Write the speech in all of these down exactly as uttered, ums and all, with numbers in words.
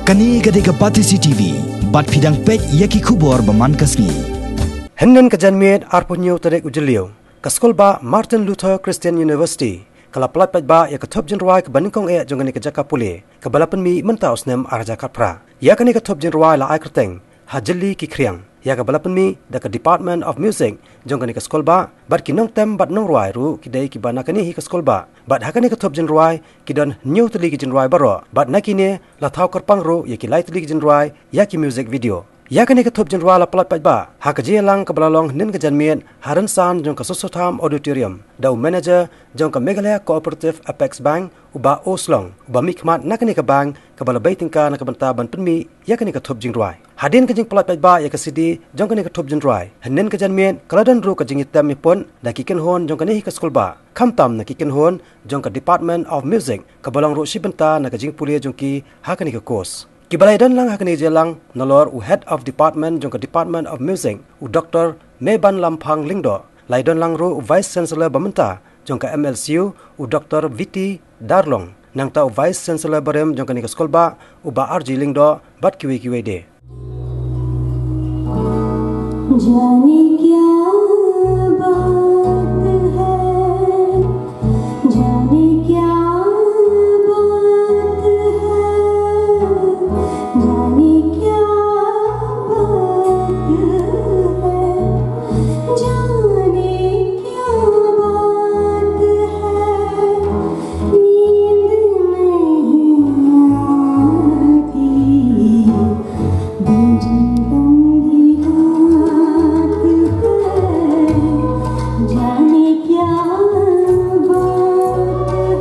Kane ka dei ka Batesi T V, bad phi dang peit ïa ki khubor ba man ka sngi. Hynnin ka janmiet arphew hynñiew tarik u Jylliew, ka skulbah Martin Luther Christian University ka la pyllait paidbah ïa ka thup jingrwai kaba nyngkong eh jong kane ka jaka pule, kaba la pynmih mynta u snem ar hajar khatphra. Ïa kane ka thup jingrwai la ai kyrteng Ha Jylli ki Khriang, ïa kaba la pynmih da ka Department of Music jong kane ka skulbah, bad ki nongtem bad nongrwai ruh ki dei kiba na kane hi ka skulbah. Bad ha kane ka thup jingrwai ki don hynñiew tylli ki jingrwai baroh, bad na kine la thaw kyrpang ruh ïa ki lai tylli ki jingrwai ïa ki music video. Ïa kane ka thup jingrwai la pyllait paidbah ha ka jingïalang kaba la long hynnin ka janmiet ha rynsan jong ka Soso Tham Auditorium da u manager jong ka Meghalaya Cooperative Apex Bank, u Bah O Slong, uba mihkhmat na kane ka bank kaba la bei tyngka na ka bynta ban pynmih ïa kane ka thup jingrwai. Hadien ka jingpyllait paidbah ïa ka C D jong kane ka thup jingrwai, hynnin ka janmiet ka la don ruh ka jingïatem ïaput da ki kynhun jong kane hi ka skulbah, khamtam na ki kynhun jong ka Department of Music, kaba long ruh shi bynta na ka jingpule jong ki ha kane ka course. Kiba la ïadon lang ha kane ka jingïalang nalor u Head of Department jong ka Department of Music, u Doktor Mebanlamphang Lyngdoh, la ïadon lang ruh u Vice Chancellor ba mynta jong ka M L C U, u Doktor V T Darlong, nangta u Vice Chancellor barim jong kane ka skulbah, u Bah R G Lyngdoh, bad kiwei kiwei de. जाने क्या बात है, जाने क्या बात है, जाने क्या बात है, जाने क्या बात है, नींद नहीं आती। जाने क्या बात है, जाने क्या बात है।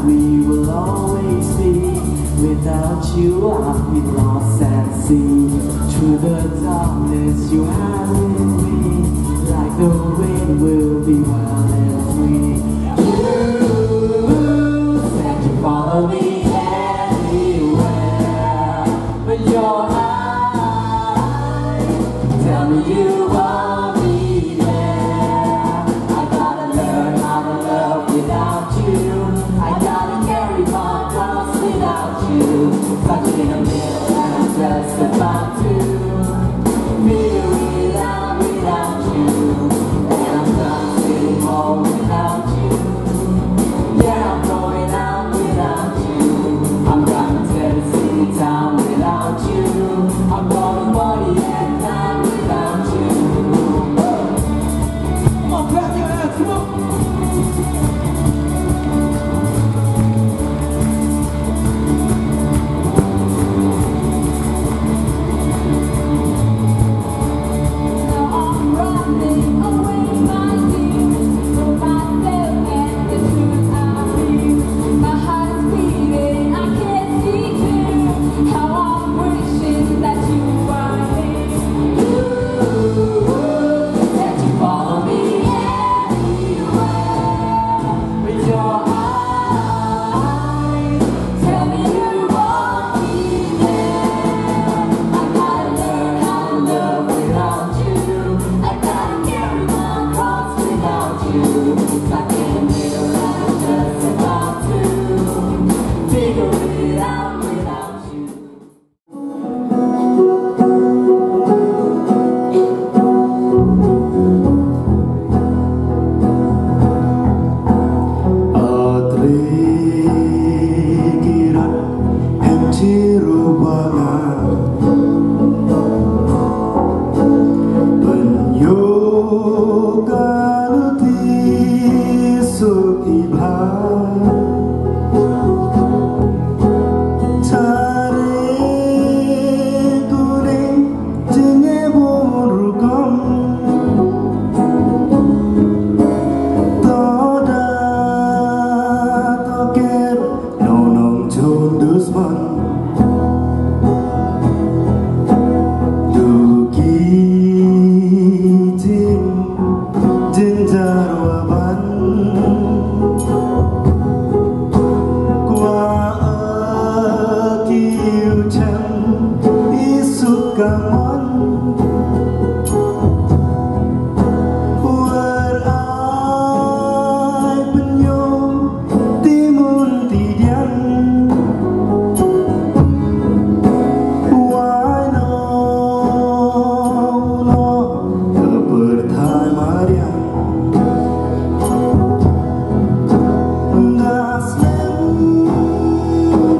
We will always be. Without you, I've been lost at sea. Through the darkness, you have been me. Like the wind, we'll be wild and free. You said you follow me anywhere. With your eyes, tell me you want me there. I gotta learn how to love without you. I gotta carry my cross without you. Stuck in the middle and I'm just about to figure it out without you. And I'm done sitting home without you. Yeah, I'm going out without you. I'm gonna tear the city down without you. I'm gonna party at night without you. Come on, clap your hands, come on. Now I'm running away, my dear, for myself and the truth I feel. My heart is beating, I can't see clear. How I'm wishing that you were here. You said you follow me anywhere. With your eyes, tell me you want me there. I gotta learn how to love without you. I gotta carry my cross without you. Stuck in the middle and I'm just about to figure it out without you. Jynjar wa ban kwah ki u chem i suk ka mon. War ai pynïoh ti mun ti diang. Wai no no ka pyrthai mariang. Da slem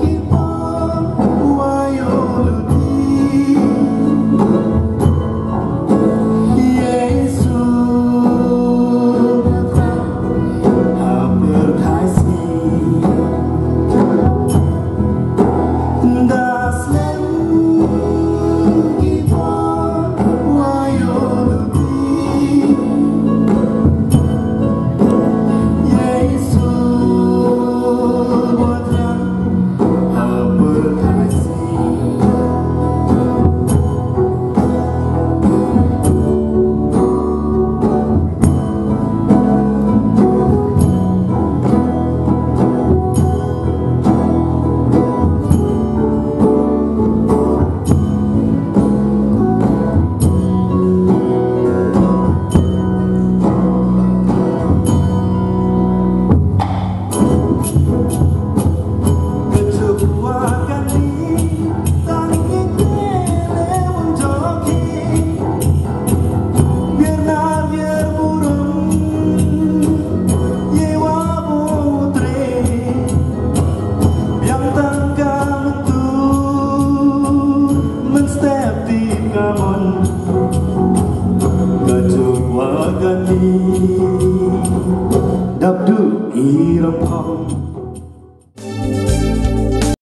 ki pang wai o luti. Iesu ha pyrthai sngi. Da slem ki pang wai o luti. Iesu wa thrang ha pyrthai sngi. Mynstep tip ka mon ka juk wa kani. Dap duh i rong phong.